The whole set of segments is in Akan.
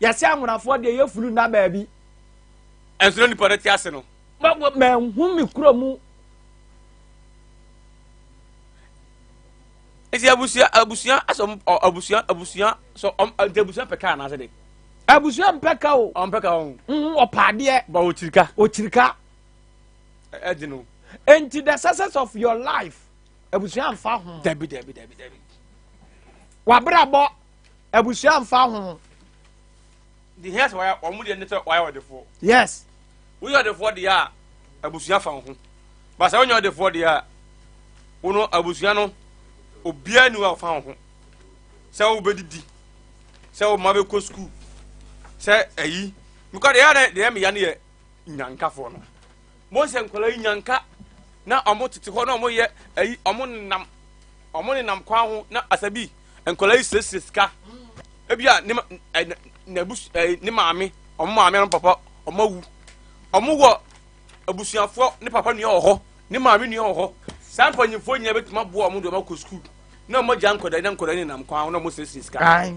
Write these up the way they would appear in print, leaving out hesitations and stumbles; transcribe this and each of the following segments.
Yɛsɛ anwonafoɔ deɛ yɛfunu nna baabi. Ɛnso na nipa no te ase no. Manhu me kura mu. Nti abusua abusua asɛ abusua abusua so ɔm nti abusua pɛ kaa anaasɛ de. Abusua mpɛ ka o. Ɔmpɛ ka o. Ɔpɛ adeɛ. Ba okyirika. Okyirika. Ɛdi no. Nti the success of your life abusua nfa ho. Dabi dabi dabi dabi. Wabrabɔ abusua nfa ho. The hia sɛ wɔyɛ wɔn deɛ ne sɛ wɔayɛ ɔdefoɔ. Yes. Woyɛ ɔdefoɔ deɛ a abusua fa wo ho. Ba sɛ wonyɛ ɔdefoɔ deɛ a wo no abusua no obiara ni hɔ a ɔfa wo ho. Sɛ wobɛdidi, sɛ wo mma bɛkɔ sukuu, sɛ ayi. Mekɔ deɛ yɛ deɛ meya no yɛ nyankafoɔ no. Mo sɛ nkwadaa yi nyanka na wɔn tete hɔ na wɔn yɛ ayi wɔn nenam wɔn nenam kwan ho na asabi nkwadaa yi siesie sika. Ebi a ne ɛ n'abus ɛ ne maame wɔn maame ne papa wɔn awu. Wɔn wɔ abusuafoɔ ne papa nua wɔ hɔ ne maame nua wɔ hɔ. Saa mpanyinfoɔ nyinaa bɛtumi aboa wɔn de wɔn akɔ sukuu na wɔn agya nkwadaa yi na nkwadaa yi nenam kwan ho na wɔn siesie sika.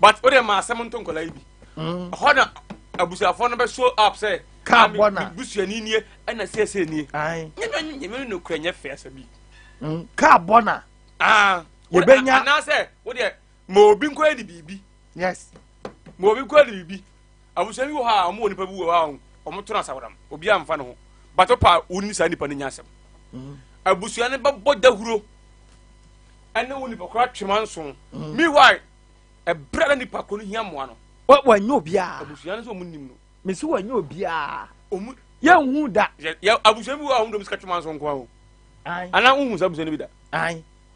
But o de ma asɛm nto nkwadaa yi bi. Ɛhɔ na abusuafoɔ no bɛ show up sɛ kaa bɔ na busuani nie ɛna siesie nie. Nyɛ nyɛ no kura nyɛ fɛ asɛ bi. Kaa bɔ na. Aa yɛbɛnya. Anaasɛ o deɛ ma obi nkɔ yɛ de biribi. Yes. Ma obi nkɔ yɛ de biribi. Abusua bi wɔ hɔ a wɔn wɔ nipa bi wɔ hɔ a wɔn to no asaworam obi amfa ne ho but pa a wɔn ni saa nipa no nya asɛm. Abusua no bɛbɔ dahuro ɛne wo nipa koro atwema nso. Meanwhile ɛbrɛ na nipa koro no hia mmoa no. Wɔnyɛ obiara. Abusua no nso wɔn nim no. Mesi wɔnyɛ obiara. Wɔn yɛn hu da. Yɛ abusua bi wɔ hɔ a wɔn dɔm sika twema nso nko ara o. Anaa wohu saa abusua no bi da.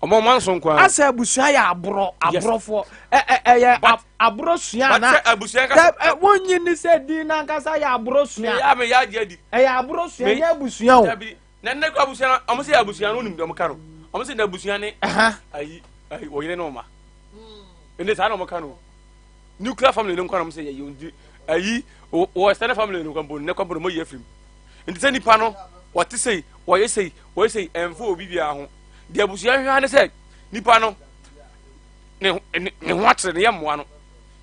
Ɔmo ɔmo anso nko ara. Asɛ abusua yɛ aborɔ aborɔfoɔ ɛ ɛ ɛyɛ aborɔ sua na. But sɛ abusua nkasa. Ɛ wonyi ni sɛ din nankasa yɛ aborɔ sua. Meyɛ a meyɛ agye adi. Ɛyɛ aborɔ sua nyɛ abusua o. Dabi na nnɛ kura abusua no ɔmo sɛ yɛ abusua no onim deɛ ɔmo ka no ɔmo sɛ na abusua ne. Ayi ayi ɔyere ne ɔma. Ɛnde saa na ɔmo ka no nuclear family no nkwa na ɔmo sɛ yɛ yɛ nti ayi wɔ extended family no nkwa mpo nnɛ kwa mpo na ɔmo yi afiri mu nti sɛ nipa no wɔte sei wɔyɛ sei wɔyɛ sei ɛnfa obi biara ho. Deɛ abusua hwehwɛ ne sɛ nipa no ne ne ne ho akyerɛ ne yɛ mmoa no.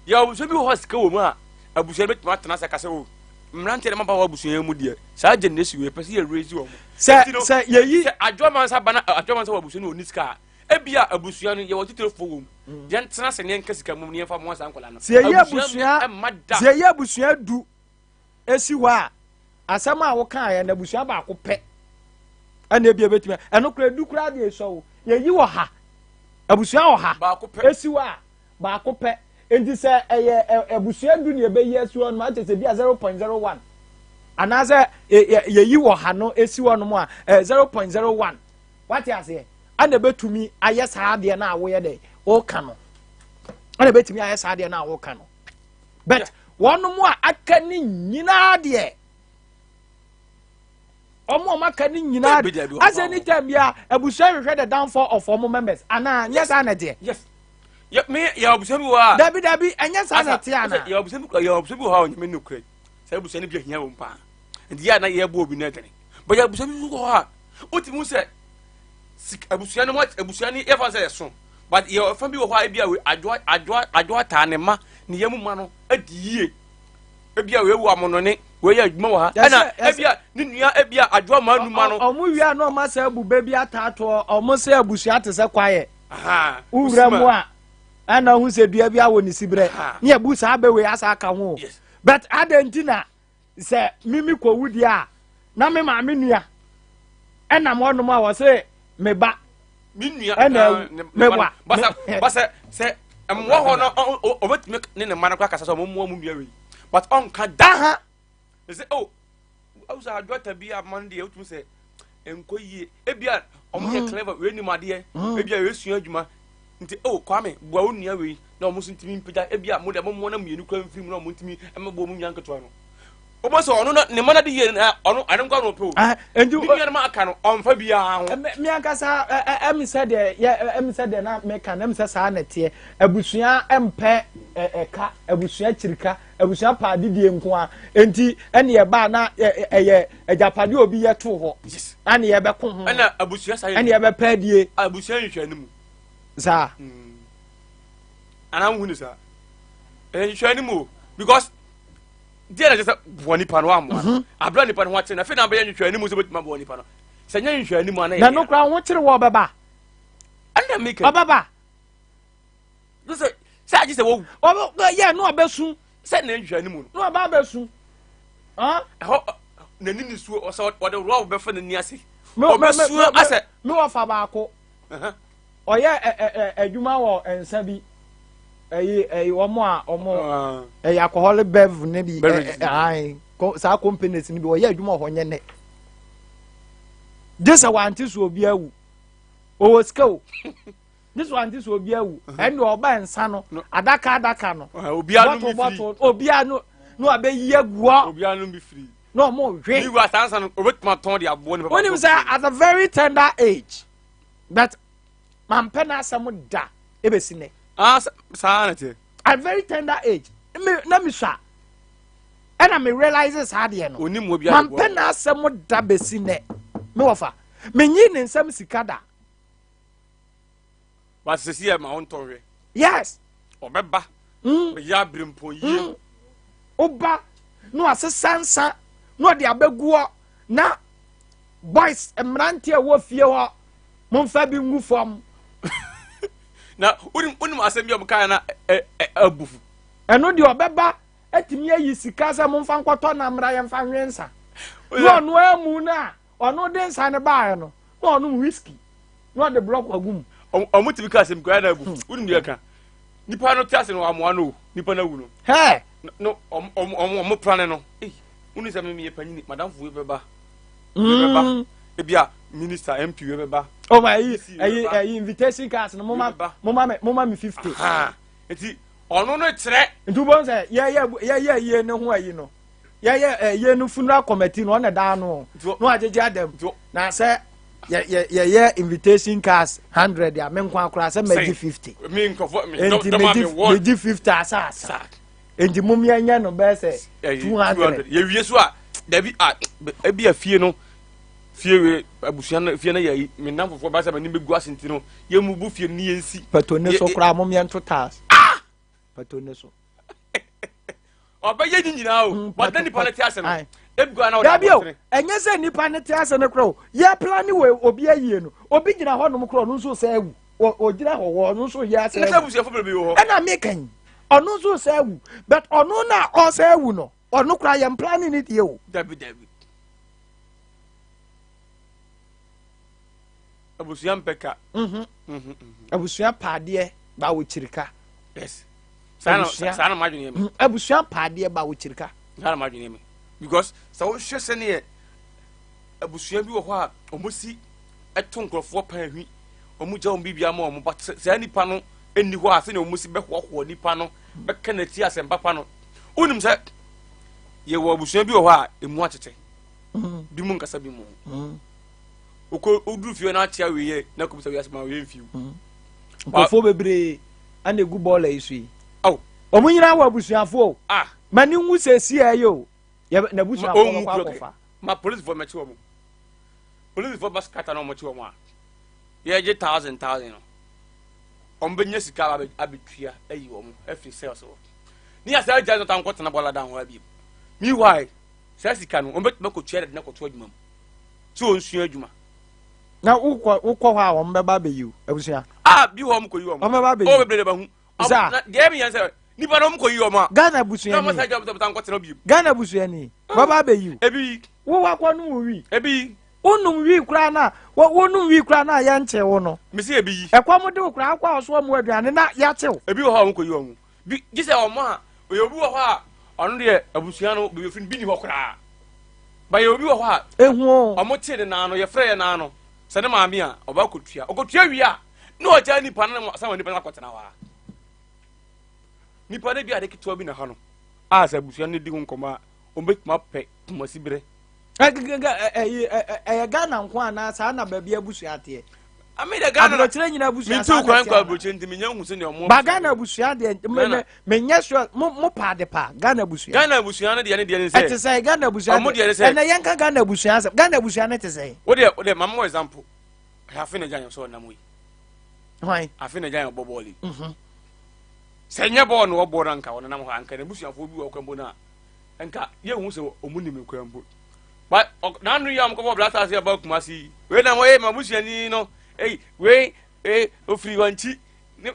Yɛ abusua bi wɔ hɔ a sika wɔ mu a abusua no bɛtumi atena ase aka sɛ o mmeranteɛ no maba wɔ abusua yi mu deɛ saa generation wei pɛ sɛ yɛ raise wɔn. Sɛ sɛ yɛyi sɛ adwoa nsa ba na adwoa nsa wɔ abusua no wɔ ni sika a ebi a abusua no yɛwɔ titirifoɔ wɔ mu yɛntena ase ne yɛnka sika mu ne yɛmfa mmoa saa nkwadaa no. Sɛ yɛyi abusua sɛ yɛyi abusua du esi hɔ a asɛm a wokaeɛ no abusua baako pɛ ɛna ebi ebetumi ɛno kora edu koraa deɛ esɔ wo yɛyi wɔ ha abusua wɔ ha esi hɔ a baako pɛ nti sɛ ɛyɛ abusua du na ebeyi esi hɔ nom akyɛ sɛ bi a 0.01 anaasɛ yɛyi wɔ ha no esi hɔ nom a 0.01 wate aseɛ ɛna ebetumi ayɛ saa adeɛ no a woyɛ dɛ ɔka no ɛna ebetumi ayɛ saa adeɛ no a wɔka no. But wɔn a aka ne nyinaa deɛ wɔn a aka ne nyinaa asɛ ne time bia abusua hwehwɛ the downfall of wɔn members anaa nyɛ saa na ɛteɛ. Yes. Yɛ me yɛ abusua bi wɔ a. Dabi dabi ɛnyɛ saa na ɛteɛ ana. Yɛ abusua bi yɛ abusua bi wɔ hɔ a onyame no kura sɛ abusua no bi ahia wɔn paa nti yɛ a na yɛ bɔ obi na ɛdene but yɛ abusua bi wɔ hɔ a wotumi hu sɛ abusua no abusua no yɛ fa sɛ ɛso. But yɛ ɔfa bi wɔ hɔ a ebi a adwoa adwoa adwoa taa ne ma ne yam ma no adi yie. Ebi a wei wɔ amonɔne, wei yɛ adwuma wɔ ha. Ɛna ebi a ne nua ebi a adwoa ma numa no. Ɔmo wie a na ɔmo asɛ abu bɛ bi ataatoɔ, ɔmo sɛ abusua te sɛ kwaeɛ. Wowura mu a ɛna ɔho sɛ dua bi awɔ ne siberɛ. Ne abu saa bɛ wei asa aka ho. But adɛn nti na sɛ mimi kɔwu deɛ a na me maame nua ɛnam hɔnom a wɔse me ba me nua ɛna awu me wa basa basa sɛ mmoa hɔ no ɔbɛtumi ne ne mma no kɔ akasa sɛ ɔmo mmoa mu nua wei but ɔnka da sɛ o awusa adwata bi ama no deɛ wotumi sɛ nkɔ yie ebia ɔmo yɛ clever wei nim adeɛ ebia wei sua adwuma nti o Kwame boa wo nua wei na ɔmo nso ntumi mpagya ebia mo deɛ mo mmoa na mmienu kura mfiri mu na ɔmo ntumi mmɛboa mo nua nketewa no wobɔ sɛ ɔno na ne mma no de yie na ɔno ɛno nkwa na ɔpɛ o Ah, nti ne nua no ma aka no ɔmfa biara ho. Me ankasa ɛmi sɛ deɛ yɛ ɛmi sɛ deɛ na meka no ɛmi sɛ saa na ɛteɛ abusua mpɛ ɛka abusua kyirika abusua pɛ adedie nko a nti ɛne ɛbaa na ɛyɛ agyapadeɛ obi yɛ to hɔ ɛne yɛbɛko ho ɛna abusua saa ɛne yɛbɛpɛ adie abusua nhwɛ no mu saa anaa wohu ne saa ɛyɛ nhwɛ no mu o. Because deɛ na kyerɛ sɛ boa nipa no wammoa no. Abira nipa no ho akyere no, afei na abɛyɛ nhwehwɛ anim sɛ wobɛtumi aboa nipa no. Sɛ nyɛ nhwehwɛ anim a na Na yɛ no koraa ho kyere wɔ ɔbɛba. Ɛna meka. Ɔbɛba. Sɛ sɛ agye sɛ wawu. Ɔbɛ yɛ no ɔbɛsu. Sɛ na nhwehwɛ anim no. Na ɔba abɛsu. Ɛhɔ n'ani ne suo ɔsɛ ɔde rɔb bɛfa n'ani ase. Ɔbɛsu asɛ. Me wɔfa baako. Ɔyɛ adwuma wɔ nsa bi. Ɛyi ɛyi wɔn a wɔn ɛyɛ alcoholic bev ne bi ɛɛ saa companies ne bi ɔyɛ adwuma wɔ hɔ nyɛ nɛ. Gye sɛ wante so obi awu. Ɔwɔ sika o. This one this obi awu. Ɛnna ɔba nsa no adaka adaka no. Obiara no bi firi. Obiara no no abɛyi aguɔ. Obiara no bi firi. Na ɔmo hwe. Ni wa saa nsa no obetuma tɔn de aboɔ nipa. Wonim sɛ at a very tender age but mampɛ n'asɛm da ebesi nɛ. Ah saa na te. At very tender age me na mi sua ɛna me realize saa adeɛ no. Onim obiara. Mampɛ n'asɛm da besi nɛ me wɔfa menyi ne nsɛm sika da. But sisi yɛ ma wo ntɔ hwɛ. Yes. Ɔbɛba. Bɛyɛ abirempɔn yie. Woba na wasesa nsa na ɔde abɛguɔ na boys mmeranteɛ wɔ fie hɔ momfa bi ngu fam. Na wonim wonim asɛm bi a wɔkaeɛ na ɛ ɛ abufu. Ɛno deɛ ɔbɛba atumi ayi sika sɛ momfa nkɔtɔ na mmra yɛmfa nwe nsa. Na ɔno amu no a ɔno de nsa no baeɛ no na ɔnom whisky na ɔde blɔk agu mu. Ɔmo tumi ka asɛm koraa na abu. Wonim deɛ ɛka. Nipa no te ase no amoa no o. Nipa no awu no. Hɛɛ. No ɔmo ɔmo ɔmo prane no. Ei wonim sɛ me meyɛ panyini madamfo wei bɛba. Wei bɛba. Ebia minister MP wei bɛba. Oh my ayi ayi ayi invitation cards no moma moma me moma me 50. Nti ɔno no kyerɛ. Nti wobɛhu sɛ yɛyɛ yɛyɛ yie ne ho ayi no. Yɛyɛ ɛyɛ no funeral committee no ɔna daa no na wagyegye adam na sɛ yɛyɛ invitation cards 100 a me nko akora sɛ magye 50 nti megye 50 asa asa nti mom yɛnyɛ no bɛyɛ sɛ 200 yɛwie so a dabi a ebi a fie no fie wie abusua no fie no yɛ me nam fofoɔ ba sɛ m'anim bɛgu ase nti no yɛmmubu fie no ne yɛnsi pato ne so koraa mom yɛnto tiles pato ne so Ɔbɛyɛ ne nyinaa o. But na nipa no te ase no. Ebi kura na ɔde Dabi o, abɔntene. ɛnyɛ sɛ nipa no te ase no kora o. Yɛ plane wɔ obi ayie no, obi gyina hɔ nom kora ɔno nso sɛ awu. Ɔgyina hɔ wɔ ɔno nso yɛ asɛ awu. Ɛna sɛ abusuafo bebree wɔ hɔ. Ɛna meka yi, ɔno nso sɛ awu. But ɔno na ɔsɛ awu no, ɔno kora yɛn plane ne deɛ o. Dabi dabi. Abusua mpɛ ka. Mhm. Abusua paadeɛ ba wɔ kyirika. Yes. Abusua saa na madwene yɛ me. Abusua paadeɛ ba wɔ kyirika. Saa na madwene yɛ me because sɛ wohwɛ sɛneɛ abusua bi wɔ hɔ a wɔn si ɛto nkurɔfoɔ pan hwi wɔn gya wɔn biribi ama wɔn but saa nipa no nni hɔ a sɛdeɛ wɔn si bɛhoahoa nipa no bɛka n'akyi asɛm papa no wonim sɛ yɛwɔ abusua bi wɔ hɔ a emu akyekyɛ bi mu nkasa bi mu wokɔ woduru fie na akyea wei yɛ na kɔmisa wei asɛm a wei mfiw nkurɔfoɔ bebree ana egu bɔɔla yi so yi wɔn nyinaa wɔ abusuafoɔ o ah. Ma ne nwu sɛ si ɛyɛ o yɛ n'abusuafoɔ bɛkɔ akɔfa ma polisifoɔ mɛkye wɔn polisifoɔ ba skata na wɔn kye wɔn a yɛgye 1000 1000 no wɔn bɛnya sika abɛtua ayi wɔn afiri cells hɔ ne yɛ sɛ agya no ta nkɔtena bɔɔla dan hɔ abiem meanwhile saa sika no wɔn bɛtumi akɔtua dɛ de no akɔto adwuma mu sɛ wɔnsua adwuma Na wokɔ wokɔ hɔ a wɔn bɛba abɛyi wo abusua. A bi hɔ wɔn kɔ yi wɔn. Wɔn bɛba abɛyi. Ɔwɔ bebree de ba hu. Sa. Deɛ mi yɛn sɛ nipa na wɔn kɔ yi wɔn a. Ghana abusua ni. Na wɔn sɛ ɛgya wɔn nkɔ tena bi. Ghana abusua ni. Bɛba abɛyi wo. Ebi. Wo wakɔ no wo wi. Ebi. Wonum wi koraa na wonum wi koraa na yɛnkyɛ wo no. Mesi ebi yi. Ɛkɔm de wo koraa akɔ a ɔso wɔn aduane na yɛakye wo. Ebi wɔ hɔ a wɔn kɔ yi wɔn. Bi gye sɛ wɔn a oyɛ obi wɔ hɔ a ɔno deɛ abusua no baabi ofiri bi ni hɔ koraa. Ba yɛ obi wɔ hɔ a. Ehu o. Ɔmo tee ne nan no yɛfrɛ yɛ nan no sɛ ne maame a ɔba akɔtua ɔkɔtua wie a na ɔgyaa nipa no na sama nipa no akɔtena hɔ a nipa no bi ade ketewa bi na ha no a sɛ abusua no di ho nkɔmmɔ a wɔbɛtumi apɛ kumasi berɛ. Ɛyɛ Ghana nko anaa saa na baabi abusua teɛ? Aburokyerɛ nyina abusua saa na teɛ. Aburokyerɛ nti menya hu sɛnea ɔmo. Ba Ghana abusua deɛ menyɛ sure mo mo pa ade pa Ghana abusua. Ghana abusua no deɛ ne deɛ ne sɛ. Ɛte sɛ Ghana abusua ɔmo deɛ ne sɛ. Ɛnna yɛn ka Ghana abusua asɛm Ghana abusua ne te sɛ. O deɛ o deɛ maame wɔ example afe na gya yɛn sɛ ɔnam yi. Hwan? Afe na gya yɛn ɔbɔ bɔɔl yi. Sɛ nyɛ bɔɔl na wɔbɔ no anka wɔnenam hɔ anka n'abusuafoɔ bi wɔ kwan mpo no a nka yɛnhu sɛ ɔmu nim kwan mpo. Ba n'ano yi a wɔkɔbɔ Black Stars yɛ ba Kumasi yi. Wei na wɔyɛ m'abusuani no. Ei wei ee ofiri wɔn akyi ne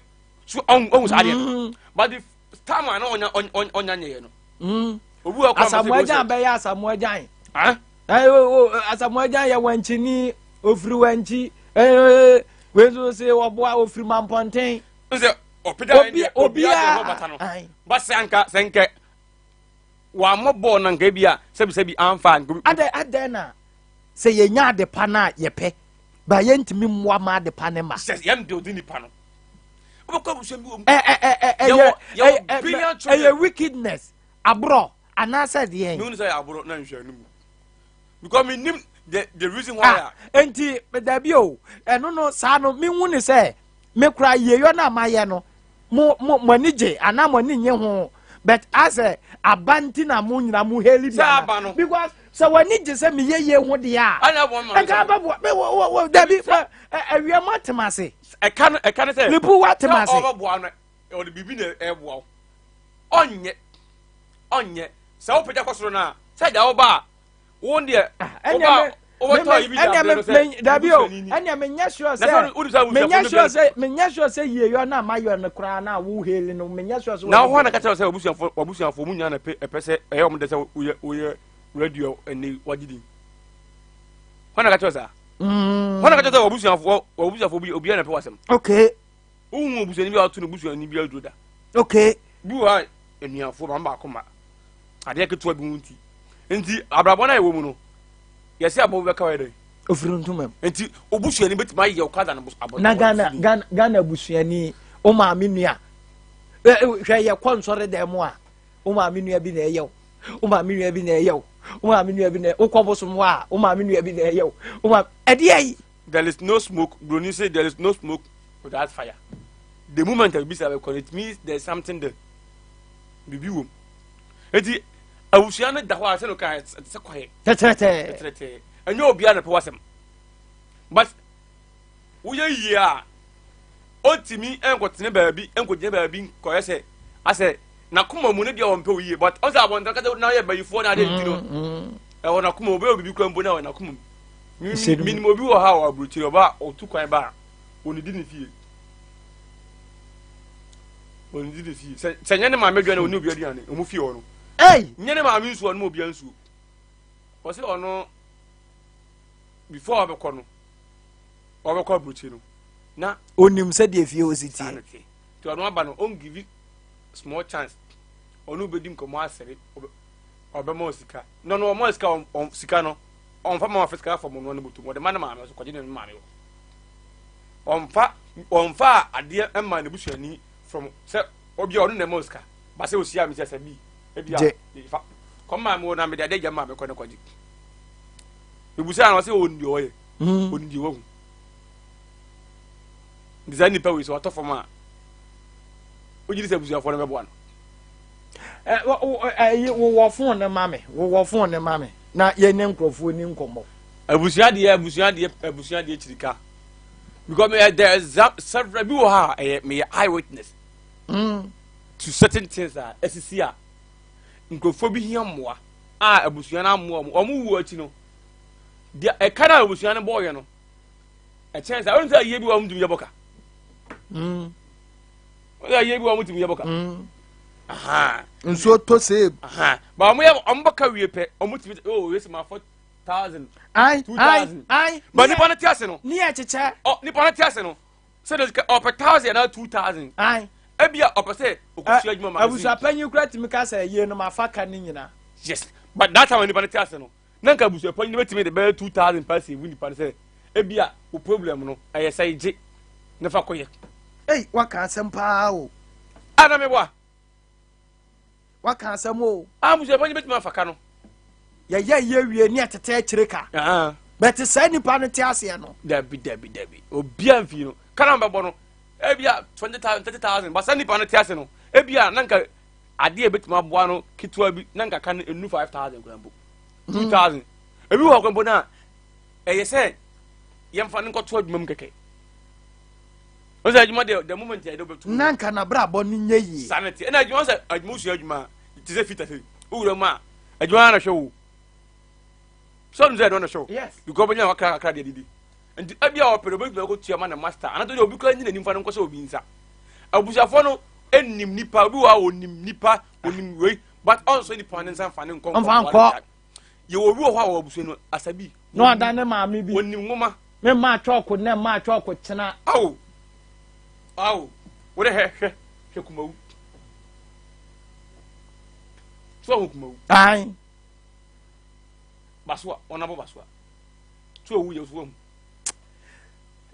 so ɔhu ɔhu saa deɛ no. But the time a na ɔnya ɔnya nyɛyɛ no. Obi wɔ kwan Asamoah Gyan bɛyɛ Asamoah Gyan. Ah? Asamoah Gyan yɛ wankyini ofiri wankyi. Ee wei nso se ɔboa ofiri mampɔnten. Sɛ ɔpagya Obi obiara ho bata no. Ba sɛ anka sɛ nkɛ wammɔ bɔɔl na nka ebi a sɛbisɛbi amfa nka. Adɛn adɛn na sɛ yɛnya adepa no a yɛpɛ ba yɛntumi mmoa ma adepa no ma. Sɛ yɛn build nipa no. Wobɛkɔ abusua bi wɔ mu. Ɛ ɛ ɛ ɛyɛ ɛyɛ ɛyɛ wickedness aborɔ anaasɛ deɛn. Mehu sɛ yɛ aborɔ na nhwɛ no mu because me nim the reason why. Ah, enti dabi o ɛno no saa no mehu ne sɛ me kora yieyɔ no a mayɛ no mo mo mo ani gye anaa mo ani nye ho but asɛ aba nti na mo nyina mo heli bi ana because sɛ w'ani gye sɛ meyɛ yie ho deɛ a ɛnka abɛboa me wo wo wo dabi awia mo atem ase. Ɛka no ɛka no sɛ lipu watem ase. Sɛ ɔbɛboa no ɔde biribi na ɛboa wo ɔnyɛ ɔnyɛ sɛ wopagya kɔ soro no a sɛ agya wo ba a wo deɛ woba wobɛtɔ yi bi de abrɛ no sɛ dabi o ɛnna menyɛ sure sɛ menyɛ sure sɛ menyɛ sure sɛ yieyɔ na mayɔ no koraa na wo heli no menyɛ sure sɛ na wɔn na kakyɛ sɛ wabusuafo wabusuafo mu nyinaa na ɛpɛ ɛpɛ sɛ ɛyɛ wɔn dɛ sɛ woyɛ woyɛ radio ɛne wagye din wɔn na kakyɛ saa wɔn na kakyɛ sɛ wabusuafo wabusuafo bi obiara na ɛpɛ wasɛm okay wohu obusuani bi a ɔto no busuani bi aduro da okay bi wɔ ha anuafoɔ maame baako ma adeɛ ketewa bi ho nti nti abrabɔ no a ɛwɔ mu no yɛsɛ abɔ bɛka wɔ dɛ ofiri ntoma mu nti obusuani bɛtumi ayɛ ɔkɔ ada no abɔ na Ghana Ghana Ghana busuani o maame nua hwɛ yɛ kɔ nsɔre dan mu a o maame nua bi na ɛyɛ o o maame nua bi na ɛyɛ o o maame nua bi na wokɔ bosom hɔ a o maame nua bi na ɛyɛ o o maame ɛdeɛ yi. There is no smoke broni say there is no smoke without fire the moment a bibi sa bɛkɔ no it means there is something there bibi wom eti abusua no da hɔ a sɛ no ka ɛte sɛ kwaeɛ tɛtrɛtɛɛ tɛtrɛtɛɛ ɛnyɛ obiara na pɛ wasɛm but woyɛ yie a ɔntumi nkɔtene baabi nkɔgyina baabi nkɔyɛ sɛ asɛ n'akoma mu ne deɛ ɔmpɛ wo yie but ɔsɛ abɔnten kasa na ɔyɛ bayifoɔ na adeɛ nti no ɛwɔ n'akoma mu ɔbɛyɛ obibi kura mpo na ɛwɔ n'akoma mu menim obi wɔ ha wɔ aburokyire ɔba ɔtu kwan ba a ɔnidi ne fie ɔnidi ne fie sɛ sɛ nyɛ ne maame aduane ɔne obi aduane ɔmo fie hɔ no nyɛ ne maame nsuo ɔnom obi nsuo ɔsɛ ɔno before ɔbɛkɔ no ɔbɛkɔ aburokyire no na onim sɛ deɛ fie osi tie nti ɔno aba no ɔngivi small chance ɔno bɛdi nkɔmmɔ asɛre ɔbɛma sika na ɔno ɔma sika sika no ɔmfa ma ɔfa sika fam ɔno ne bɔtɔ mu ɔde ma ne maame so kɔgye ne maame hɔ ɔmfa ɔmfa adeɛ ma ne busuani from sɛ obi a ɔno na ɛma sika ba sɛ osia mi sɛ sɛ bi ebi a fa kɔm maame wɔ na mede adeɛ gya maame kɔ ne kɔgye ebusa na ɔsɛ ɔni deɛ ɔyɛ ɔni deɛ wahu nti saa nipa wei sɛ ɔtɔ fam a wogye di sɛ abusuafoɔ no bɛboa no. Ɛyi wowɔ fon no ma me wowɔ fon no ma me na yɛne nkurɔfoɔ ni nkɔmmɔ. Abusua deɛ abusua deɛ abusua deɛ kyirika because me there is several bi wɔ ha ɛyɛ meyɛ eye witness to certain things a ɛsisi a nkurɔfoɔ bi hia mmoa a abusua no amoa wɔn wɔn wuo akyi no deɛ ɛka no a abusua no bɔɔyɛ no ɛkyɛn sɛ ɔno sɛ ayie bi wɔ wɔn tumi yɛ bɔka wɔn sɛ ayie bi wɔ wɔn tumi yɛ bɔka nsuo tɔ see ba wɔn yɛ wɔn bɔka wie pɛ wɔn tumi oh yɛ sɛ ma fɔ 1000 2000 ba nipa no te ase no ne yɛ kyekyɛ ɔ nipa no te ase no sɛ de ɔpɛ 1000 anaa 2000 ebi a ɔpɛ sɛ okosua adwuma magazine abusuapanyin kura tumi ka sɛ yie no ma fa ka ne nyinaa yes but that time nipa no te ase no na nka abusuapanyin no bɛtumi de bɛyɛ 2000 pa save nipa no sɛ ebi a wo problem no ɛyɛ sɛ gye ne fa kɔyɛ. Ei waka asɛm paa o. Ana me boa. Waka asɛm o. A abusuapanyin bɛtumi afa ka no. Yɛyɛ yɛ wie ne ɛtete akyire ka. Bɛte saa nipa no te aseɛ no. Dabi dabi dabi obia mfii no ka na bɛbɔ no ebi a 20,000 30,000 ba saa nipa no te ase no ebi a na nka adeɛ a ebɛtumi aboa no ketewa bi na nka ka no enu 5,000 kura mpo 2,000 ebi wɔ hɔ mpo na ɛyɛ sɛ yɛmfa no nkɔto adwuma mu kɛkɛ. Wɔn sɛ adwuma deɛ, the moment yɛde wobɛtu. Na nka n'abrabɔ no nyɛ yie. Saa na ɛteɛ. Ɛna adwuma sɛ adwuma wosua adwuma te sɛ fita sɛ wowura mu a adwuma na hwɛ wo. Sɛ ɔno sɛ ɛno na hwɛ wo. Yes. Because ɔbɛnya kakra kakra deɛ didi. Nti ebi a ɔpɛ no obɛtumi akɔtua ma ne master anaasɛ deɛ obi kora nyi n'anim fa no nkɔhyɛ obi nsa. Abusuafoɔ no nim nipa, obi wɔ hɔ a ɔnim nipa, ɔnim wei but ɔnsɔ nipa ne nsa mfa ne nkɔ Mfa nkɔ. Yɛwɔ obi wɔ hɔ a wɔ abusua no asabi. Na ɔda ne maame bi. Ɔnim nwoma. Me mma atwɔko nnɛ mma atwɔko kyena. Awo awo wo de hwɛ hwɛ hwɛ kumawu. So ahu kumawu. Ayi. Basoa wɔn abɔ basoa. So owu yɛ so ahu.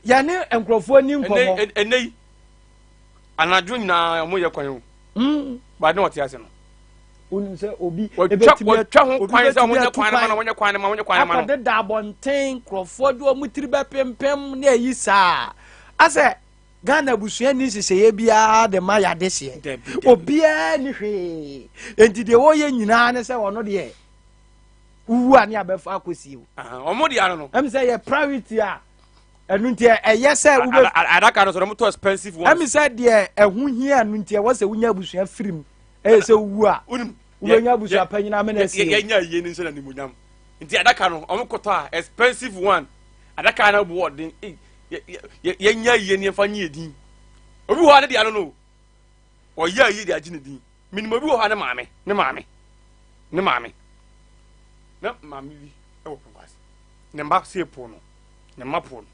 Yɛne nkurɔfoɔ ni nkɔmmɔ. Ɛnɛ yi anadwo nyinaa wɔn yɛ kwan o. Baade na wɔte ase no. Wonim sɛ obi ebetumi wɔtwa ho kwan sɛ wɔnyɛ kwan no ma no wɔnyɛ kwan no ma wɔnyɛ kwan no ma no. Akɔdeda abɔnten nkurɔfoɔ de wɔn tiri bɛpempem ne ayi saa asɛ Ghana abusua ni nhyehyɛeɛ biara de ma yɛ adehyeɛ. Obiara ni hwee. Enti deɛ wɔyɛ nyinaa ne sɛ ɔno deɛ wowu a ne abɛfa akɔsie o. Wɔn deɛ ano no. Ɛm sɛ yɛ priority a ɛno nti ɛyɛ sɛ wobɛ. Adaka no so wɔn tɔ expensive ones. Ɛm sɛ deɛ ɛho hia no nti ɛwɔ sɛ wonya abusua firi mu ɛyɛ sɛ wowu a wobɛnya abusua panyin amena asie. Yɛnya yie ne nso na nimonyam nti adaka no wɔn kɔtɔ a expensive one adaka no bo ɔden yɛnya yie ne yɛmfa nye din obi wɔ hɔ a ne deɛ ano no ɔyɛ yie de agye ne din menim obi wɔ hɔ a ne maame ne maame ne maame na maame bi wɔ pɔnkɔ ne mba sie po no ne mma po no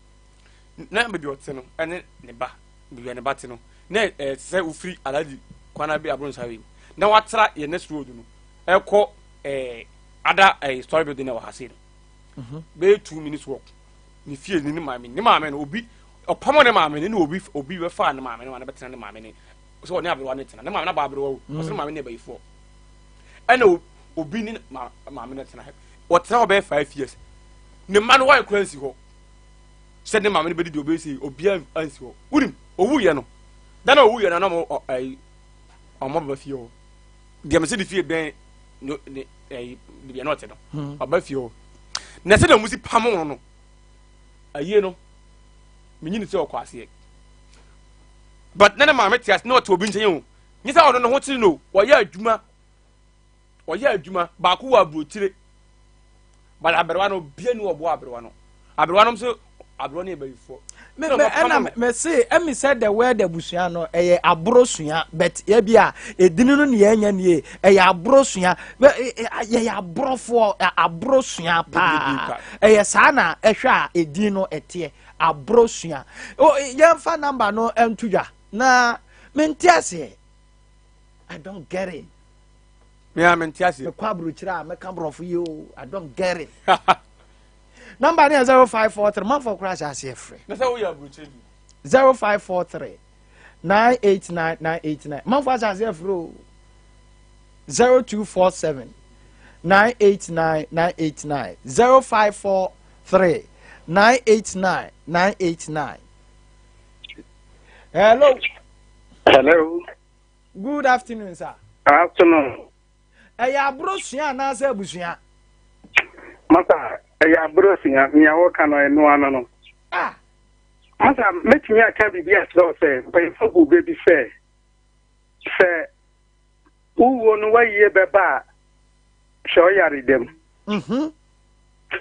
na baabi ɔte no ɛne ne ba baabi a ne ba te no na ɛte sɛ wofiri aladi kwan abi abronsa wei na watra yɛ next road no ɛkɔ ɛɛ ada ɛɛ story building na wɔ ha sei no bɛyɛ 2 minutes walk. Ne fie ne ne maame ne maame no obi ɔpam ne maame ne ne obi obi bɛfa ne maame no ma ne bɛtena ne maame ne sɛ ɔne aberewa ne tena ne maame no aba aberewa o ɔsɛ ne maame ne abayifoɔ ɛna obi ne maame no tena ɔtena hɔ bɛyɛ 5 years. Ne mma no wɔyɛ kora nsi hɔ sɛ ne maame no bɛdidi obɛyɛ sɛ obiara ansi hɔ. Wonim owuyɛ no da na owuyɛ no na ɔmo ɛyi ɔmo baba fie hɔ deɛ mɛ sɛ ne fie bɛn ne ne ɛyi deɛ na ɔte no ɔba fie hɔ na sɛ na ɔmo si pam no no ayie no menyini sɛ ɔkɔ aseɛ but na ne maame te ase na ɔte obi nkyɛn o nye sɛ ɔno ne ho kyerɛ no. Ɔyɛ adwuma, ɔyɛ adwuma baako wɔ aburokyire but aberewa no obia ni ɔboa aberewa no. Aberewa no nso aberewa no yɛ bayifoɔ. Me me ɛna me se ɛmi sɛ the word abusua no ɛyɛ aboro sua but ebi a edini no nea ɛnya nie ɛyɛ aboro sua, yɛyɛ aborofoɔ, aboro sua paa. Ɛyɛ saa na ɛhwɛ a edin no ɛteɛ aboro sua. Yɛnfa number no ɛnto dwa na mente aseɛ. I don't get it. Me a mente aseɛ. Mekɔ aburokyire a mɛka borɔfo yi o. I don't get it. Number no yɛ 0543 manfoɔ koraa hyɛ aseɛ frɛ. Na sɛ woyɛ aburokyire bi. 0543 989 989 manfoɔ ahyɛ aseɛ frɛ o. 0247 989 989, 0543 989 989. Hello. Hello. Good afternoon, sir. Afternoon. Ɛyɛ aboro sua anaasɛ abusua? Masa, ɛyɛ aboro sua. Nea wɔka no ɛno ano no. Ah. Masa, mɛtumi aka biribi akyerɛ wo sɛ mpanyinfoɔ bu bɛ bi sɛ sɛ wowuo no wayie bɛba a hwɛ ɔyare dam.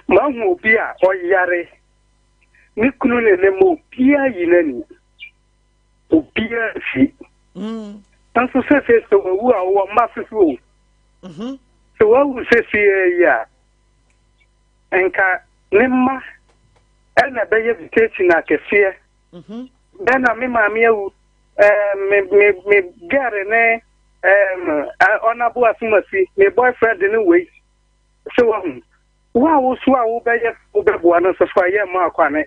Mahu obi a ɔyare ne kunu ne ne ma obiara yi n'ani. Obiara nsi. Nso sese sɛ wawu a ɔwɔ mma soso o. Sɛ wawu sese yi a nka ne mma ɛna ɛbɛyɛ visitation akɛseɛ. Bɛn na me maame awu ɛɛ me me me girl ne ɛɛm ɔnabo asomasi me boyfriend ne wei sɛ wahu. Wo a woso a wobɛyɛ wobɛboa no nso so a yɛ mma akwane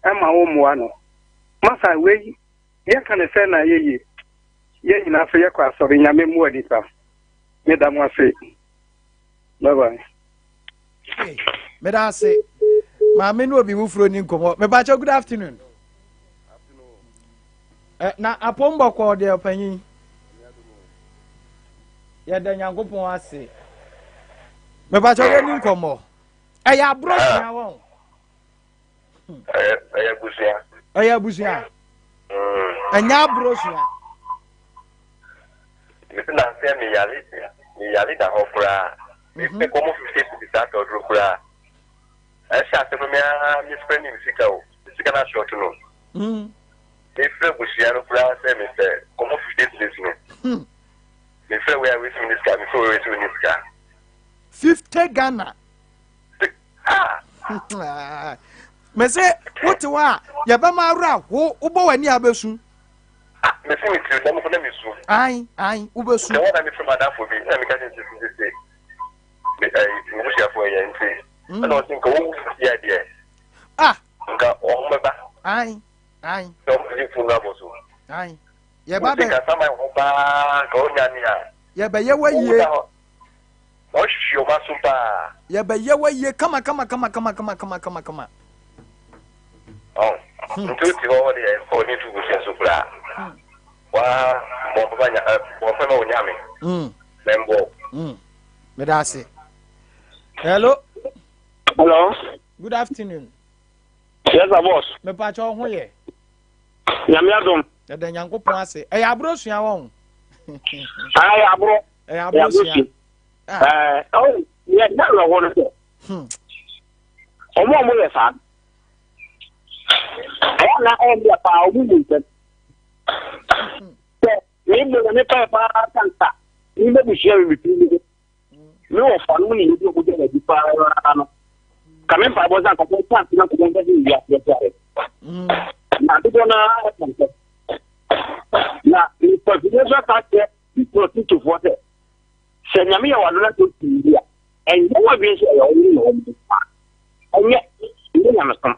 ɛma wo mmoa no. Masa, wei yɛka ne sɛ na yɛyie. Yɛn nyinaa so yɛkɔ asɔre. Nyame mmoa nipa. Meda mo ase. Bye bye. Hey, meda ase. Maame ne obi foforɔ ni nkɔmmɔ. Mepakyɛ, good afternoon. Eh, na apom bɔkɔɔ deɛ ɔpanyin. Yɛda Nyankopɔn ase. Mepakyɛ yɛ ni nkɔmmɔ. Ɛyɛ aborɔ sua wɔn. Ɛyɛ abusua. Ɛyɛ abusua. Ɛnyɛ aburo sua. Mese nansɛ meyare meyare da hɔ koraa. Mepɛ kɔmɔ 50 cedis atɔ aduro koraa. Ɛhyɛ ase no me ara mefrɛ ne sika o. Sika no ahyɛ ɔto no. Mefrɛ abusua no koraa sɛ mepɛ kɔmɔ 50 cedis no. Mefrɛ wei a wei si me ne sika, mefrɛ wei wei si me ne sika. 50 Ghana. Ah! Mese wote hɔ a yɛbɛma awura ho wobɔ w'ani a wobɛsu. Ah, mesi me tiri dɛm ko na mesu. Ae, ae, wobɛsu. Sɛ wɔn na mefrɛ m'adamfo bi na meka kyerɛ sɛ sese me ɛyi m'abusuafoɔ yɛ nti ɛna ɔse nka wɔwu sisi adeɛ. Ah! Nka wɔn bɛba. Ae, ae. Sɛ wɔn bɛgye funu abɔ so. Ae. Yɛba bɛ. Nti kasa ma ho paa nka ɔnya ne a. Yɛbɛyɛ wayie. Ɔhwehwɛ ɔma so paa. Yɛbɛyɛ wayie kama kama kama kama kama kama kama kama. Ɔn nti wote hɔ hɔ deɛ ɛmfa w'ani nto busua so koraa. Waa bɔ mpa ma nya bɔ mpa ma onyame. Mɛmbɔ. Meda ase. Hello. Hello. Good afternoon. Yes, sir, boss. Mepakyɛ wo ho yɛ. Nyame adom. Yɛda Nyankopɔn ase. Ɛyɛ aburo sua wɔn. Ɛyɛ aburo. Ɛyɛ aburo sua. Ɛɛ ɔwɔ yɛ da wɔ hɔ no sɛ. Ɔmo a ɔmo yɛ saa. Ɛyɛ na ɛyɛ paa ɔmo mu ntɛm. Sɛ me bɔ na me pɛɛ paa kansa me bɛ busua mi mi tiri mi me wɔ fa no ne yɛ bi ɔmo gyina bi paa no. Ka me mpa bɔ sɛ nkɔfɔ nsa na nkɔfɔ nsa fi wia aseɛ sɛ na dodoɔ no ara ɛka ntɛm. Na nipa fi nso aka kyerɛ Kristofo sɛ sɛ Nyame yɛ w'adom na sɛ wotumi bi a, ɛnyɛ w'adwene sɛ ɛyɛ wo ne wɔn nko a. Ɛnyɛ, ɛnyɛ nyamesom.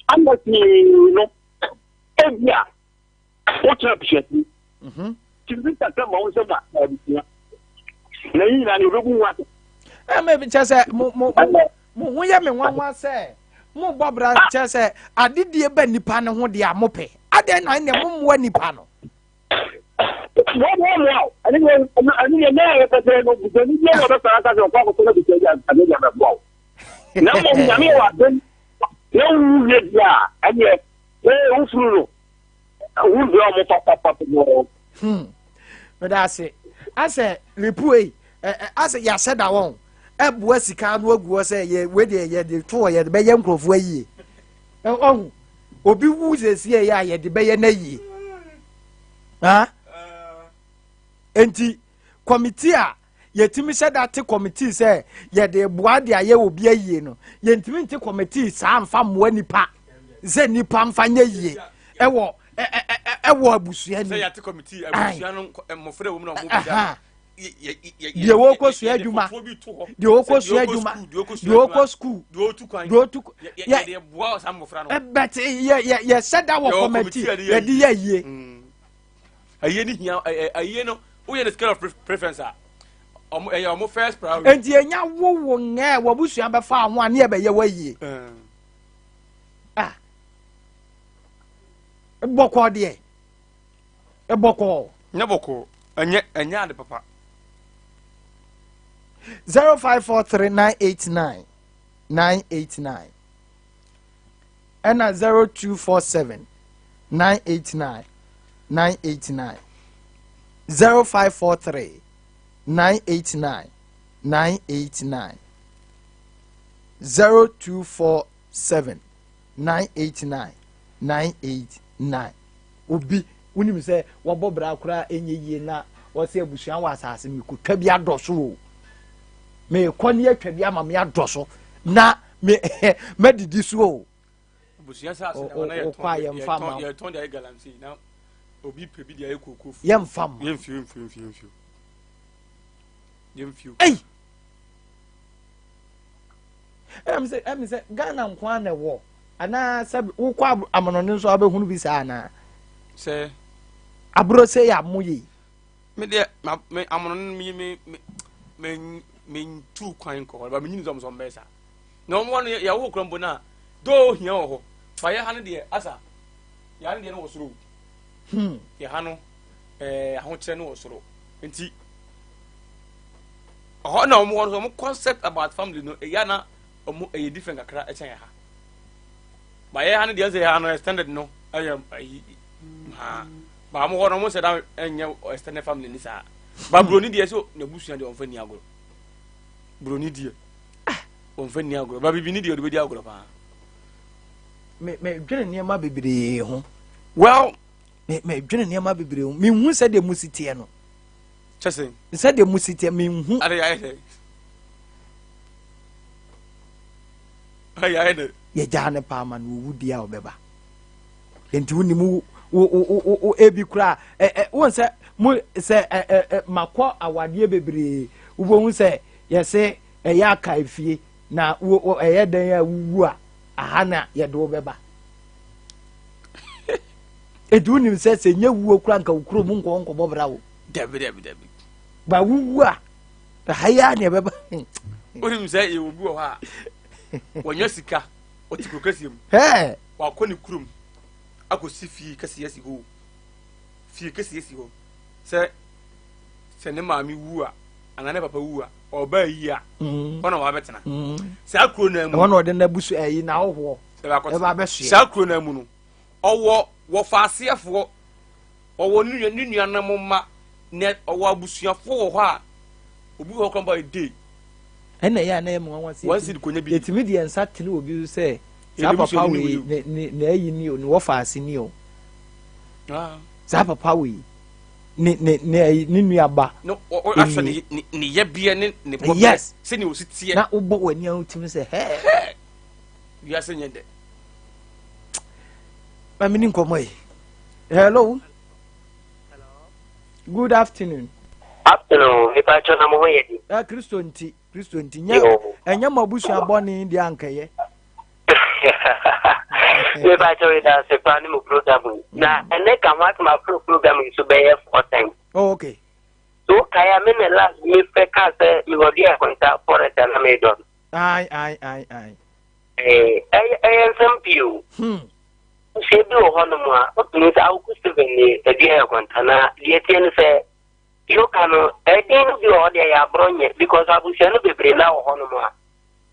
Ama pii no, ebi a wotena abusuakuo. Nti bi kakra ma wo nsɛm a abusua. Na yi nyinaa no yɛbɛbu ho asɛm. Ɛmɛ bi kyɛ sɛ mo mo mo ho yɛ me nwanwa sɛ mo bɔ bra kyɛ sɛ adedie ba nipa ne ho deɛ a mo pɛ. Adɛn na ɛnna mo mmoa nipa no. Wɔn wɔn mu a ɛne deɛ ɛne deɛ nyɛ yɛ pɛsɛ no busani bi a ɔbɛsara aka sɛ ɔkɔ akɔtɔ na busani bi a ɛne deɛ bɛboa wo. Na mmom Nyame yɛ w'adom na wowu wie deɛ a ɛneɛ ee wofuru no wo hia ɔmo papapapa. Hmm. Meda ase. Asɛ repue asɛ yɛahyɛ da wɔn ɛboa sika no agu hɔ sɛ yɛ wei deɛ yɛde to hɔ yɛde bɛyɛ nkurɔfoɔ ayie. Ɔhu obi wu sɛsie yɛ a yɛde bɛyɛ no ayie. Ha? Enti kɔmiti a yɛtumi hyɛ da te kɔmitii sɛ yɛde boa de ayɛ obi ayie no yɛntumi nte kɔmitii saa mfa mmoa nipa sɛ nipa mfa nyɛ yie ɛwɔ ɛwɔ abusua ni. Sɛ yɛate kɔmitii abusua no mmɔfra wɔ mu na wɔn bɛda deɛ wɔkɔ sua adwuma deɛ wɔkɔ sua adwuma deɛ wɔkɔ sukuu deɛ wɔtu kwan deɛ wɔtu yɛ yɛ boa saa mmɔfra no. Ɛbɛte yɛ yɛ yɛhyɛ da wɔ kɔmitii yɛde yɛ yie. Ayie ni hia ayie no woyɛ no scale of preference a ɔmo ɛyɛ ɔmo first priority. Nti enya wo wo ngɛ w'abusua bɛfa ho a ne ɛbɛyɛ w'ayie. Ah bɔkɔɔ deɛ bɔkɔɔ. Nyɛ bɔkɔɔ ɛnyɛ ɛnyɛ ade papa. 0543 989 989 ɛna 0247 989 989 0543 989 989 0247 989 989. Obi wonim sɛ wɔbɔ bra koraa ɛnyɛ yie na wɔsɛ abusua wɔ asase mekɔtwa bi adɔ so o mekɔ ne atwa bi ama me adɔ so na me mɛdidi so o wokɔ a yɛmfa ma yɛmfa ma ei ɛm sɛ Ghana nko ara na ɛwɔ anaa sɛ wokɔ amanɔne nso abɛhunu bi saa anaa sɛ aborɔ sɛ yɛ amo yei me deɛ me amanɔne me me me me ntu kwan kɔ hɔ ba menyini sɛ ɔmo sɛ ɔmo bɛyɛ saa na ɔmo no yɛwɔ kura mpo no a dɔɔ hia wɔ hɔ fa yɛ ha no deɛ asa yɛ ha no deɛ no wɔ soro yɛ ha no ɛɛ ahokyerɛ no wɔ soro nti ɔhɔ na ɔmo hɔ no ɔmo concept about family no ɛyɛ na ɔmo ɛyɛ different kakra ɛkyɛn yɛ ha ba yɛ ha no deɛ ɛsɛ yɛ ha no extended no ɛyɛ ɛyi. Paa. Ba mo hɔ no mo sɛ da ɛnyɛ extended family ni saa. Ba broni deɛ so na busua deɛ ɔmfa ni agorɔ. Broni deɛ ah ɔmfa ni agorɔ. Ba bibini deɛ ɔde bɛdi agorɔ paa. Me me dwene nneɛma bebree ho. Well, me me dwene nneɛma bebree ho. Me hu sɛ deɛ mo si teɛ no. Kyɛ sɛ. Sɛ deɛ mo si teɛ me hu. Ade ayɛ dɛ. Ayɛ ayɛ dɛ. Yɛgyaa ne paa ma no owu deɛ a ɔbɛba. Nti wonim wo wo wo wo ebi koraa ɛ ɛ wɔn sɛ mo sɛ ɛ ɛ ɛ makɔ awadeɛ bebree wobɛhu sɛ yɛsɛ ɛyɛ aka efie na wo wo ɛyɛ dɛn a wuwu a aha na yɛde wo bɛba eti wonim sɛ sɛ nye wuo koraa nka wo kurom nkɔ nkɔbɔ bra wo. Dabi dabi dabi. Ba wuwu a aha yi a na ɛbɛba. Wonim sɛ yɛ obi wɔ hɔ a wɔnya sika ɔte kuro kɛseɛ mu. Wakɔ ne kurom akɔsi fie kɛseɛ si hɔ fie kɛseɛ si hɔ sɛ sɛ ne maame wu a anaa ne papa wu a ɔbaa yi a mm. hɔ na wabɛtena mm. saa kuro no mu ɛhɔ na ɔde n'abusu ɛyi n'ahohoɔ ɛba abɛsoɛ saa kuro no mu no ɔwɔ wɔfa aseɛfoɔ ɔwɔ ne nua ne nuanom mma na ɔwɔ abusuafoɔ wɔ hɔ a obi wɔ hɔ kora mpo a ɛde ɛna ɛyɛ a na ɛyɛ me nwanwa sɛ wɔn si konya bi yɛtumi de yɛn nsa tene obi so sɛ saa papa wei ne ne ne ayi ni o ne wɔfa ase ni o ah. saa papa wei ne ne ne ayi ne nuaba no ɔhwɛ ne ne ne yɛbeɛ ne ne bɔbeɛ yes sɛnea osi teɛ na wobɔ w'ani a wotumi sɛ hɛɛ wiase nyɛ dɛ maame ni nkɔmɔ yi hello good afternoon. Afternoon, mepa kyɛw na mo ho yɛ di. Ɛ Kristo nti, Kristo nti, nyɛ ɛnyɛ mo abusua bɔne deɛ ankɛyɛ. Mepa kyɛw yɛ danse paa ne mo program yi. Na mm. ɛnɛ ka ho asɛm afro program yi so bɛyɛ four times. Oh, okay. So kae a me na last me fɛ kaa sɛ mewɔ dua akonta forest a na medɔ no. Ae, ae, ae, ae. Ɛyɛ ɛyɛ nsɛm pii o. Hmm. Abusua bi wɔ hɔnom a, wotumi sɛ Awuku Stephen ne Adua Akonta na deɛ ɛteɛ ne sɛ, deɛ woka no, ɛdin no bi wɔ hɔ deɛ ɛyɛ aborɔ nyɛ because abusua no bebree na wɔ hɔnom a,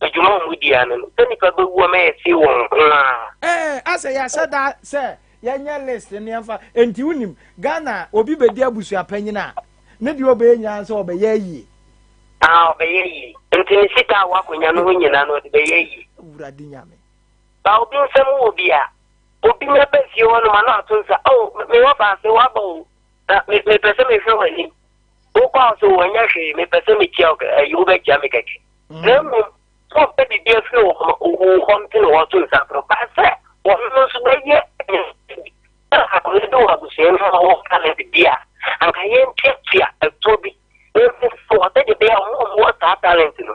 adwuma a wɔdi ano no, sɛ nnipa bɛwu a mɛyɛ see wɔn ho a. Ɛɛ asɛ yɛahyɛ da sɛ yɛnyɛ list no yɛmfa nti wonim Ghana obi bɛdi abusua panyin a ne deɛ ɔbɛyɛ nyinaa sɛ ɔbɛyɛ ayie. Ah ɔbɛyɛ yie nti ne sika a wakonya no ho nyinaa no ɔde bɛyɛ yie. Awurade Nyame. Ba obi nsam wɔ bi a, obi nya ba fie hɔ nom a na ato nsa, oh, me wɔ faase, waba o, na me mepɛ sɛ mehwɛ w'anim. Wokɔ a so wɔnyɛ hwee, mepɛ sɛ mekyia wo, ayi wobɛkyia me kɛkɛ. Mm. Na mmom, sɛ ɔpɛ biribi afiri wo hɔ wo hɔ nti na wɔto nsa frɛ ba sɛ wɔn nso bɛyɛ na akɔyɛ bi wɔ abusua no mu a wɔwɔ talent bi a, anka yɛntuatua ɛtoɔ bi na yɛmfa wɔ sɛdeɛ ɛbɛyɛ a wɔn a wɔwɔ saa talent no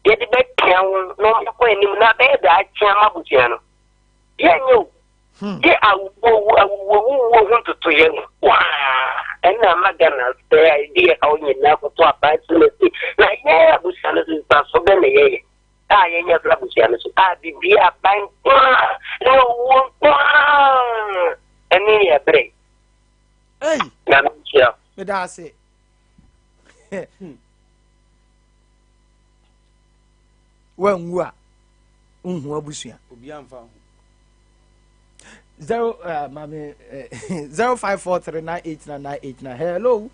yɛde bɛpia wɔn na wɔakɔ anim na abɛyɛ daakye ama abusua no. Yɛnyɛ o. Hmm. Gye awuwu awuwuo ho ntotoyɛ no waa ɛna ama Ghana sɛ a ɛdi yɛ haw nyinaa kɔtɔ aban so na si na yɛ abusua no so nsaso bɛ na yɛyɛ a yɛnyɛ fira abusua no so a biribi aban nko a na owuo nko a ɛne yɛ berɛ. Ei. Nyame nhyira. Meda ase. Wanwu a nhu abusua. Zero uh, mami uh, 0543989989. Hello.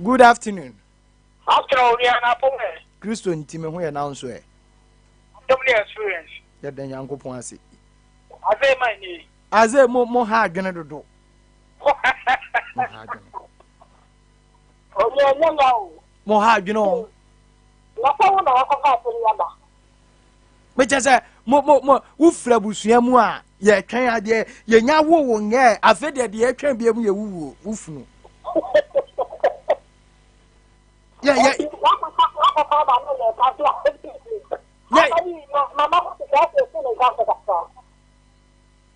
Good afternoon. Afternoon, onua na apom ɛ. Kristo nti me ho yɛ na nso ɛ. Adom ne experience. Yɛda Nyankopɔn ase. Aze ma ni. Aze mo mo ha adwene dodo. Mo ha adwene. Onua ɛnyɛ ya o. Mo ha adwene o. Na sɛ wo na wakɔfa asɛm yi aba. Mekyɛ sɛ mo mo mo wofiri abusua mu a yɛtwɛn adeɛ yɛnya wo wo nyɛ afei deɛ deɛ yɛtwɛn bia mu yɛ wuwuo wofunu. Yɛ yɛ. Wakɔfa aba no yɛ ka so a. Yɛ. Mama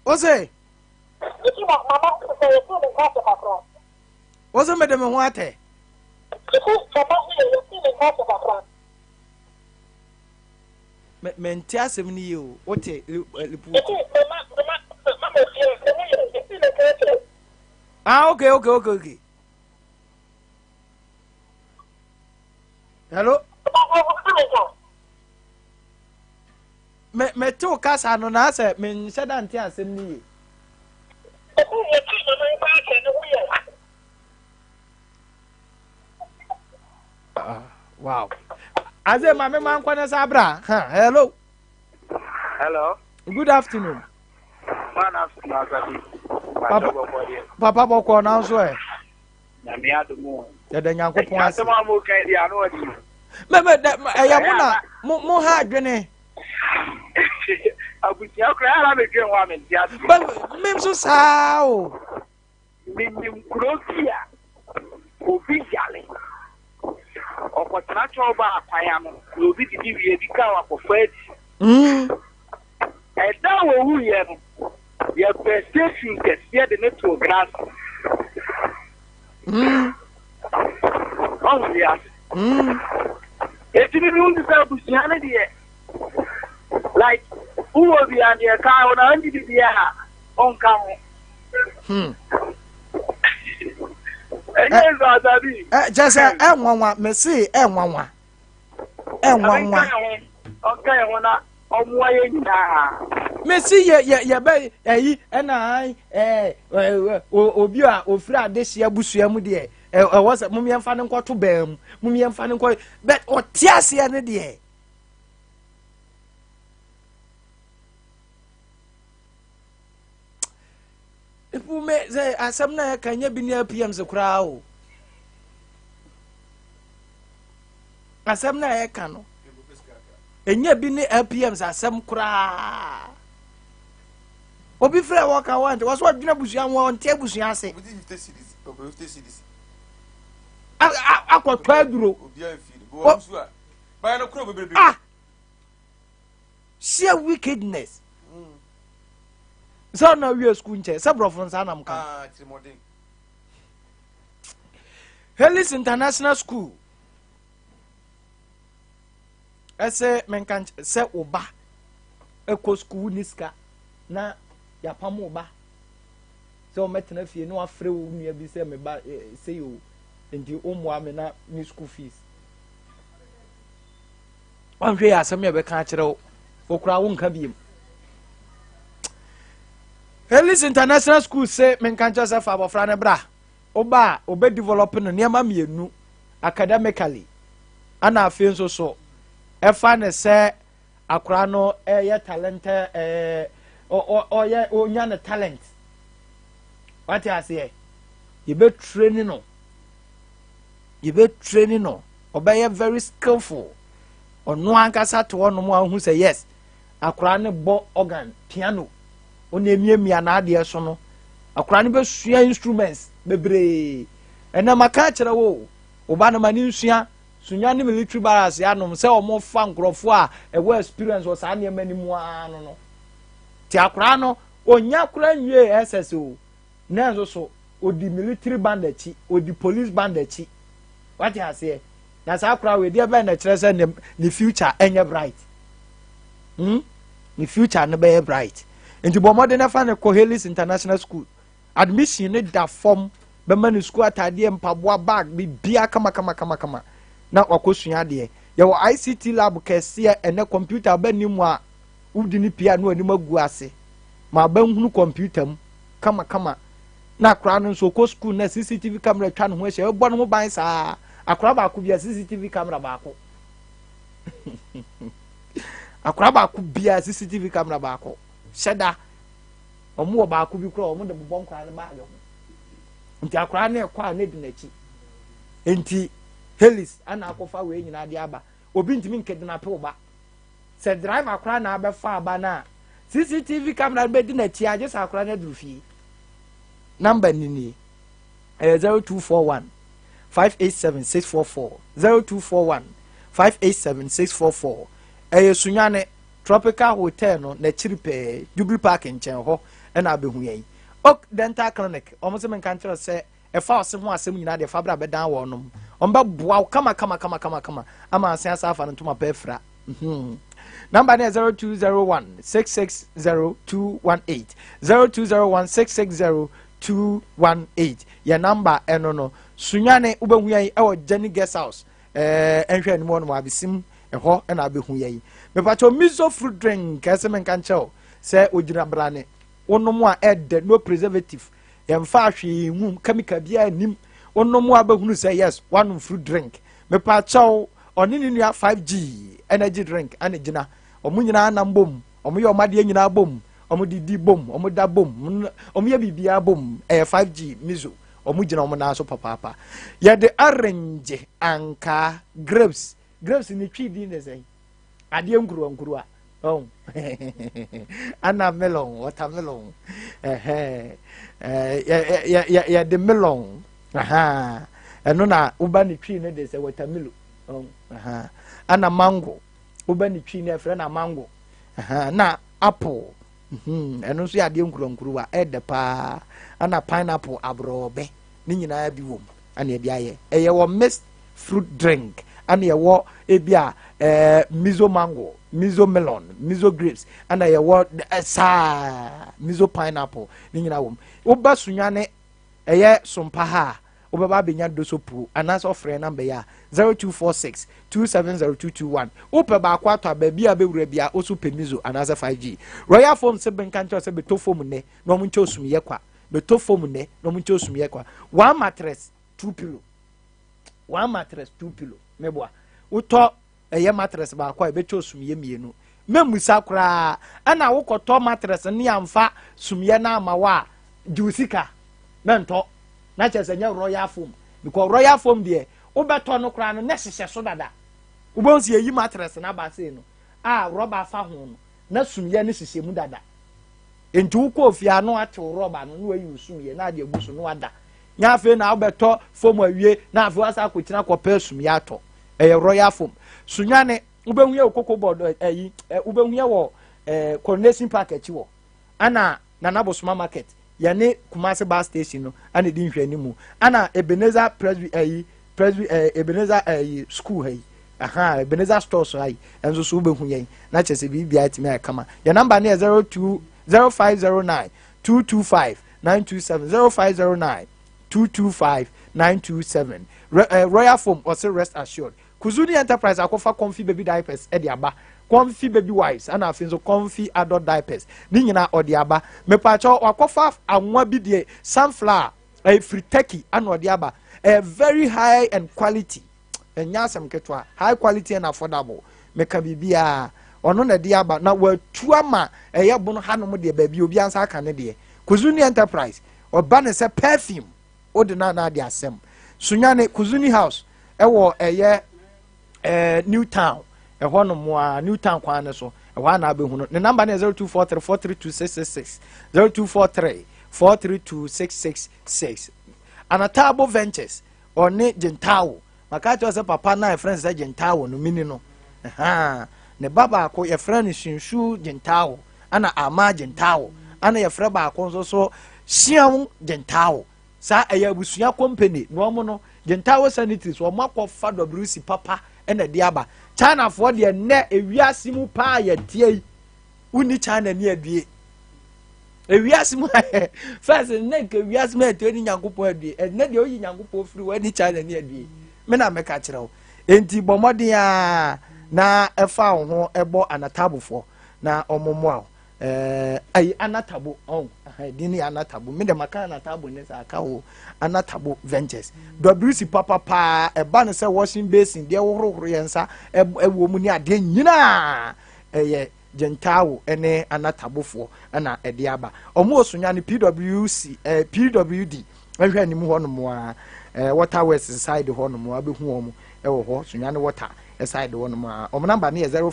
Wo se. Wo se mede me ho atɛ. Mente asɛm no yie o. Wote lipu. Ah, okay, okay, okay, okay. Hello? Me me te wo kasa no na sɛ menhyɛ da nte asɛm no yie. Yɛtu mama nkɔ akyɛ ne ho yɛ. Wow. Aze maame ma nkɔ ne sa bra. Ha, hello. Hello. Good afternoon. Man afternoon asabi. Papa Papa bɔkɔ na nso ɛ. Nyame adom o. Yɛda Nyankopɔn ase. Asɛm a mo kan di ano ɔdi. Mɛmɛ dɛ ɛyɛ mo na mo mo ha adwene. Abusua koraa ara medwen ho a mente ase. Ba me nso saa o. Menim kuro bi a obi yare. Ɔkɔtena kyɛw ba akwan ano na obi didi wie bi ka wakɔfa adi. Ɛda a wɔwuiɛ no, yɛpɛ station kɛseɛ de ne too grass. Ɔhu wiase. Eti mi hu sɛ abusua no deɛ like wowɔ bi a deɛ ka ho na ɔnni bi deɛ a ɔnka ho. Ɛnyɛ nso asabi. Kyɛ sɛ ɛnwanwa mese ɛnwanwa ɛnwanwa. Ɔnka yɛn ho na ɔmmoa yɛn nyinaa. Mesi yɛ yɛ yɛbɛ ɛyi ɛna an ɛɛ obi a ofiri adehye abusua mu deɛ ɛwɔ sɛ mom yɛmfa no nkɔto bɛn mu mom yɛmfa no nkɔ bɛ ɔte aseɛ no deɛ. Epu me sɛ asɛm na yɛka nyɛ bi ne APMs koraa o. Asɛm na yɛka no ɛnyɛ bi ne APMs asɛm koraa. Obi frɛ wɔ ka wɔn wɔsɛ ɔdwene abusua ho ɔnte abusua ase. Akɔtɔ aduro. Ah! Sheer wickedness. Sɛ ɔna awie sukuu nkyɛn sɛ borɔfo nsa nam ka. Ah, Haley's International School ɛsɛ menka sɛ wo ba ɛkɔ sukuu ne sika na yɛapam wo ba sɛ wɔmɛtena fie na wafrɛ wo nua bi sɛ me ba sei o nti wommoa me na ne school fees wanhwɛ yɛ asɛm yɛ bɛka akyerɛ wo wo koraa wonka biem Haley's International School se menka nkyerɛ sɛ fa abɔfra no bra woba a wobɛ develop no nneɛma mmienu academically ana afei nso so ɛfa ne sɛ akora no ɛyɛ talent ɛɛ ɔyɛ ɔnya ne talent wate aseɛ yɛbɛ training no yɛbɛ training no ɔbɛyɛ very skillful ɔno ankasa te hɔnom a ɔhu sɛ yes akora no bɔ organ piano ɔna emiamia n'adeɛ so no akora no bɛsua instruments bebree ɛnna maka akyerɛ wo ɔba no ma ne nsua sunya ne military barracks anom sɛ wɔn fa nkurɔfoɔ a ɛwɔ experience wɔ saa nneɛma no mu ara no no te akora no onya kora nwie ss o nanso so odi military band akyi odi police band akyi wate aseɛ na saa akora wei deɛ bɛn na kyerɛ sɛ ne ne future ɛnyɛ bright Ne future no bɛyɛ bright nti bɔ mmɔden na fa no kɔ Haley's International School. Admission ne da fam, bɛma no sukuu ataadeɛ, mpaboa, bag, biribiara kama kama kama kama na wakɔ sua adeɛ. Yɛwɔ ICT lab kɛseɛ ɛnɛ computer aba ni mu a wodi ne pie a na w'anim agu ase ma aba nhunu computer mu kama kama na akora no nso ɔkɔ sukuu na CCTV camera atwa ne ho ahyia ɛbɔ ne ho ban saa. Akora baako bia CCTV camera baako, akora baako bia CCTV camera baako hyɛ da. Wɔn wɔ baako bi koraa wɔn de bobɔ nkora no baage ho nti akora no ɛkɔ a ne di n'akyi. Nti Haley's ana akɔfa wei nyinaa de aba. Obi ntumi nkidnap wo ba sɛ driver koraa na abɛfa aba no a CCTV camera no bɛdi n'akyi agye sɛ akora no aduru fie. Number ni nie, ɛyɛ 0241 587 644, 0241 587 644. Ɛyɛ Sunyane Tropical Hotel no n'akyiri pɛɛ, Jubilee Park nkyɛn hɔ ɛna abɛhu yɛn. Oak Dental Clinic, wɔn sɛ menka nkyerɛ sɛ ɛfa ɔse ho asɛm nyinaa deɛ fa bra bɛdan wɔn nom, wɔn bɛboa wo kama kama kama kama kama ama ase asa afa no ntoma pɛ afira. Number no yɛ 0201 660 218, 0201 660 218 yɛ number ɛno no. Sunyane wobɛhu yɛn ɛwɔ Jenny Guest House, ɛnhwɛ anim hɔ nom abesim ɛhɔ ɛna abɛhu yɛn. Mepakyɛw miso fruit drink ɛsɛ menka nkyerɛw sɛ ogyina brane wonom a ɛdɛ, no preservative. Yɛmfa hwee nwum, chemical biara nim. Wonom a, bɛhunu sɛ yes, wanom fruit drink. Mepaakyɛw, ɔne ne nua 5G energy drink ana gyina. Ɔmo nyinaa nam bom, ɔmo yɛ ɔmo adeɛ nyinaa bom, ɔmo didi bom, ɔmo da bom, ɔmo yɛ biribiara bom. Ɛyɛ 5G mizo. Ɔmo gyina ɔmo nan so papaapa. Yɛde orange, ankaa, grapes. Grapes ne Twi din ne sɛn? Adeɛ nkuruwa nkuruwa ɔn ana melon, watermelon. Ɛhɛn, ɛɛ yɛ yɛ yɛde melon ɛhɛn, ɛno na woba ne Twi ne de sɛ watermelon ɔn ɛhɛn. Ana mango, woba ne Twi ne ɛfrɛ na mango ɛhɛn. Na apple, ɛno nso yɛ adeɛ nkuruwa nkuruwa, ɛɛdɛ paa. Ana pineapple, aborɔbɛ, ne nyinaa bi wɔ mu ana yɛde ayɛ. Ɛyɛ wɔ mixed fruit drink ana yɛwɔ ebi a mizo mango, mizo melon, mizo grapes, ana yɛwɔ saa mizo pineapple ne nyinaa wɔ mu. Woba Sunyane, ɛyɛ Sompa ha a, wobɛba abɛnya doso puo anaasɛ ɔfrɛ number yi a, 0246270221. Wopɛ baako atɔ a, baabi a bɛwura bia, woso pɛ mizo anaasɛ 5G. Royal Foam sɛ bɛnka nkyɛw sɛ bɛtɔ foam nnɛ na ɔmo nkyɛw sumiyɛ kwa. Bɛtɔ foam nnɛ na ɔmo nkyɛw sumiyɛ kwa. One mattress, two pillow. One mattress, two pillow. Meboa, wotɔ ɛyɛ mattress baako a, ɛbɛkyɛ sumiyɛ mmienu. Mɛmusa koraa. Ɛna wokɔtɔ mattress ne amfa sumiyɛ no ama wo a, gye wo sika, mɛntɔ. Na kyerɛ sɛ nyɛ Royal Foam, because Royal Foam deɛ, wobɛtɔ no koraa no na hyehyɛ so dada. Wobɛhu sɛ yɛyi mattress no aba sei no a, rɔba afa ho no na sumiyɛ no hyehyɛ mu dada. Nti wokɔ fie a, na watew rɔba no na wayi wo sumiyɛ na ade agu so na wada. Nya afei na wobɛtɔ foam awie na afei wasa akɔkyina kɔpɛ sumiyɛ atɔ. Ɛyɛ Royal Foam. Sunyane, wobɛhu yɛ wɔ Cocoa Board ɛyi ɛ, wobɛhu yɛ wɔ Coronation Park akyi wɔ ana Nana Bosoma Market, yɛne Kumasi bus station no ana di nhwɛ mu, ana Ebenezer Presby ɛyi, Presby Ebenezer ɛyi school ha yi aha, Ebenezer Stores ha yi ɛnso so wobɛhu yɛn. Na kyerɛ sɛ biribiara tumi ayɛ kama. Yɛn number no yɛ 02 0509225927, 0509225927. Royal Foam ɔsɛ rest assured. Kuzuni Enterprise akɔfa Comfy Baby diapers ɛde aba, Comfy Baby wipes, ɛna afei nso Comfy adult diapers ne nyinaa ɔde aba. Mepaakyɛw, wakɔfa anwa bi deɛ, sunflower, ɛyɛ firi Turkey ana ɔde aba. Ɛyɛ very high and quality, ɛnyɛ asɛm ketewa, high quality and affordable. Meka biribiara, ɔno na ɛde aba na watu ama ɛyɛ bono hanom deɛ, baabi obi ansa aka ne deɛ. Kuzuni Enterprise ɔba ne sɛ perfume wode na ade asɛm. Sunyane, Kuzuni House ɛwɔ ɛyɛ New Town ɛhɔ nom a, New Town kwan no so ɛhɔ a na abɛhu no. Ne number no yɛ 0243432666, 0243432666. Anatabo Ventures, ɔne Gentawo. Maka kyerɛ sɛ papa no a yɛfrɛ no sɛ Gentawo no mini no, ne ba baako yɛfrɛ no Sunsu Gentawo, ana Ama Gentawo, ana yɛfrɛ baako nso so Siaw Gentawo. Saa ɛyɛ abusua company na wɔn no Gentawo Sanitaries. Wɔn akɔfa WC papa ɛna ɛde aba. Chinafoɔ deɛ, nnɛ ewiase mu paa yɛtie yi, wonni China ni adue ewiase mu. First nnɛ nka ewiase mu ɛtɔ ni Nyankopɔn adue. Ɛnɛ deɛ, oyi Nyankopɔn firi wɔ ɛni China ni adue. Me na mɛka kyerɛ wo. Enti bɔ mmɔden a na ɛfa wo ho ɛbɔ anatabofoɔ na ɔmo mmoa wo. Ayi Anatabo ɔn din ne Anatabo. Me de maka Anatabo ne sɛ aka wo Anatabo Ventures WC papa paa. Ɛba ne sɛ washing basin deɛ, wohorohoro yɛn nsa ɛwɔ mu ne adeɛ nyinaa, ɛyɛ Gentawo ne Anatabofoɔ ɛna ɛde aba. Ɔmo wɔ Sunyane PWC, PWD ɛhwɛ anim hɔ nom a, Water West side hɔ nom a, bɛhu wɔn ɛwɔ hɔ. Sunyane Water side hɔ nom a. Ɔmo number ne yɛ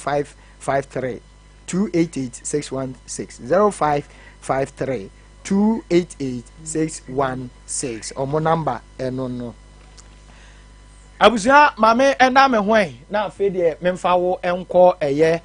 0553288616, 0553288616. Ɔmo number ɛno no. Abusua, maame, ɛna me ho ɛ na afei deɛ memfa wo nkɔ ɛyɛ.